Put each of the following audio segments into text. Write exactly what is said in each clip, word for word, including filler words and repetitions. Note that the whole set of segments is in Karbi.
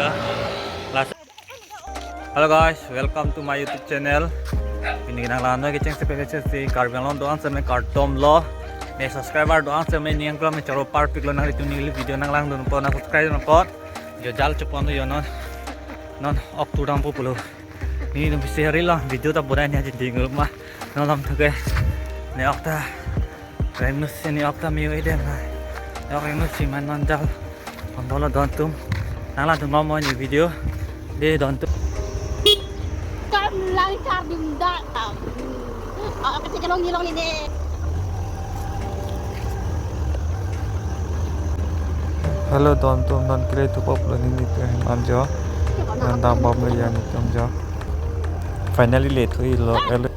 Last, hello guys, welcome to my YouTube channel. Pini nanglang noi kecheng si pele si Karbi Anglong do-an seme kardom lo. Ne subscriber do-an seme ning klo me choro parpik lo, nanglitum neli video nanglangdun po, nang subscribe non po. Jo jal chepon yo non. Non ok tu dam po pulo. Nelitum fishery lo video ta bonai ni aji ding ma. Non lam thuke. Ne ok ta. Rengnu si ne ok ta miu eden na. Ne ok rengnu si man non jal. Pon dolo don tum. Nanglang tum mo ni video. De don tum. Kam lang kar dim da. Ah, kati kalong ni long ni ne. Hello don tum, non kele thupo pulo nelitum hem an jo. Non dambom lo ya nelitum jo. Finally le thui lo. Hello.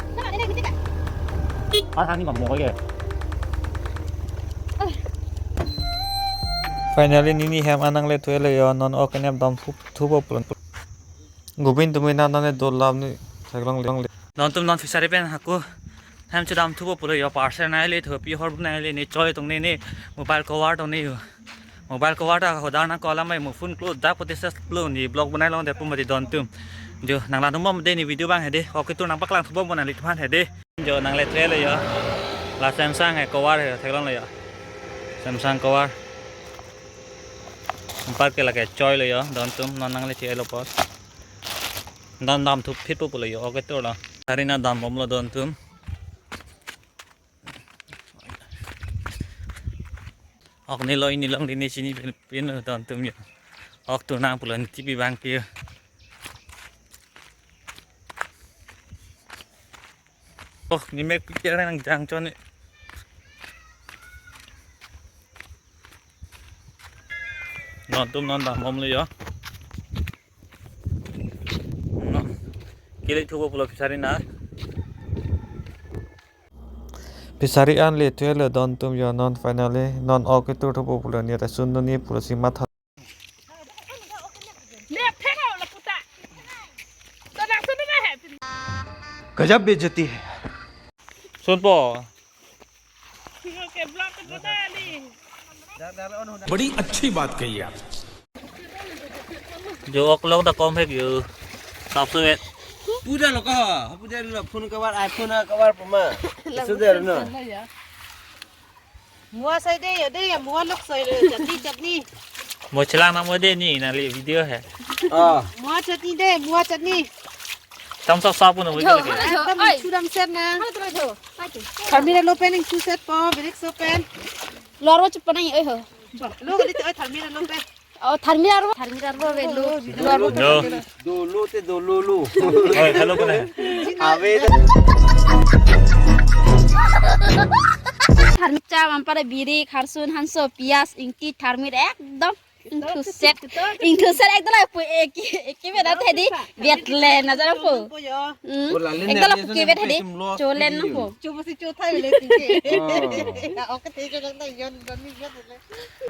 Finally neli hem an nangle thui lo yo, non ok kenep dam thup, thupo pulo. Gubin tumi na nane dolam ni theklong le. Don tum non fishery pen hako hem chedam thupo pulo yo, parcel nai le thu, pi hor nai le, ne choi tong ne, ne mobile cover tong ne yo. Mobile cover ta hodar nang kolam mai mo phone klo dak pote ses klo ni vlog bonai long de pum mati don tum. Jo nanglang tum bom de ni video bang hedi. Ok ketur nang paklang thu bom bonai li thuman hedi. Jo nangle thui lo yo. La Samsung he cover he theklong lo yo. Samsung cover. Empat ke lake choi lo yo, don tum non nangle thui lo pos. Don dam thup phit po pulo yo, ok ketur lo. Hari na dambom lo don tum. Ok ne lo ini long di ne chini pin, pin lo don tum yo. Ok tu nang pulo ni tipi bang ke yo. Oh, ni mek picture nang jang chon ni. Non tum non dambom lo yo. Non. Kele thupo pulo fishery na. Fishery an le thui lo don tum yo non finally. Non ok ketur thupo pulo ni ta sun ni pulo si matha. गजब बेइज्जती है। Sunpo. बड़ी अच्छी बात कही आप। Jo ok long ta kom hek yo. Sap suet. Puda lo ko, puda lo phone cover, iPhone cover puma. Sudah no. Mua sai de yo de, mua lok sai de, chutney, chutney. Mo chelang nang mo de ni nangli video he. Ah. Mua chutney de, mua chutney. Tam sap sap pun mo de. Ekdom chu dam set na. Tharmir alo pen ning chu set po, brake shoe pen. Lor wa chup nang oi ho. Lo kali te oi tharmir alo pen. Oh, tharmir arvo, tharmir arvo velo. Dolo, dolo, dolo. Dolo te dolo lo. Oi, hello, kone? Ave. Tharmir cham ampara biri, kharsun, hanso, piyaj, ingti, tharmir ekdom ingthu set. Ingthu set ekdom lapu ek, ek ke beda tadi. Biat le na jara po. Hmm. Ekdom lapu ke beda tadi. Cholen na po. Chubu si chu thai le ti. Oh. Na ok te jo jang ta yon don ni biat le.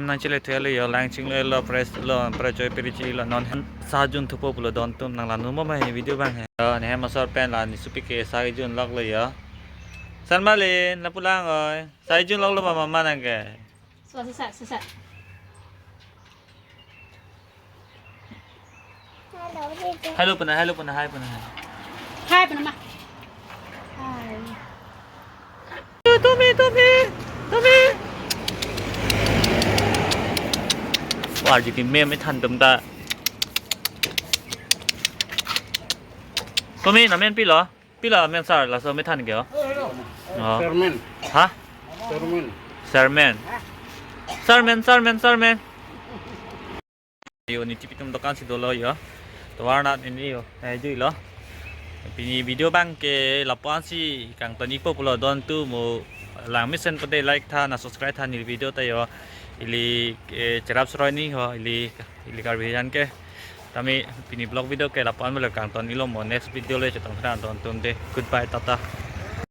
Nang chile thele yo, lang ching lo, lo press lo, press joy piri chi lo non hem. Sa jun thupo pulo don tum nanglang nu mo ma he video bang he. Yo, ne hem asor pen la ni supi ke sa jun lok lo yo. San Malin, lapu lang oi. Sa jun lok lo ma mama nang ke. Sa, sa, sa, sa, sa. Hello puna, hello puna, hi puna, hi. Hi puna ma. Hi. Tumi, tumi, tumi. War ji ki mem me than tum ta. Tumi na men pilo? Pilo men sar laso me than ke o? Oh. Chairman. Ha? Chairman. Chairman. Chairman, chairman, chairman. Yo, ni tipi tum dokan si dolo yo. Tovar nat ini yo. Eh, jui lo. Pini video bang ke lapu-an si kangton-ikpo pulo don tum mo lang mesen pede like tha na subscribe tha ni video ta yo. Ili, eh, cherap seroi ni ho ili, ili Karbi jan ke. Tame pini vlog video ke lapu-an bole kangton-iklo mo next video le chetong tha don tum de. Goodbye, tata.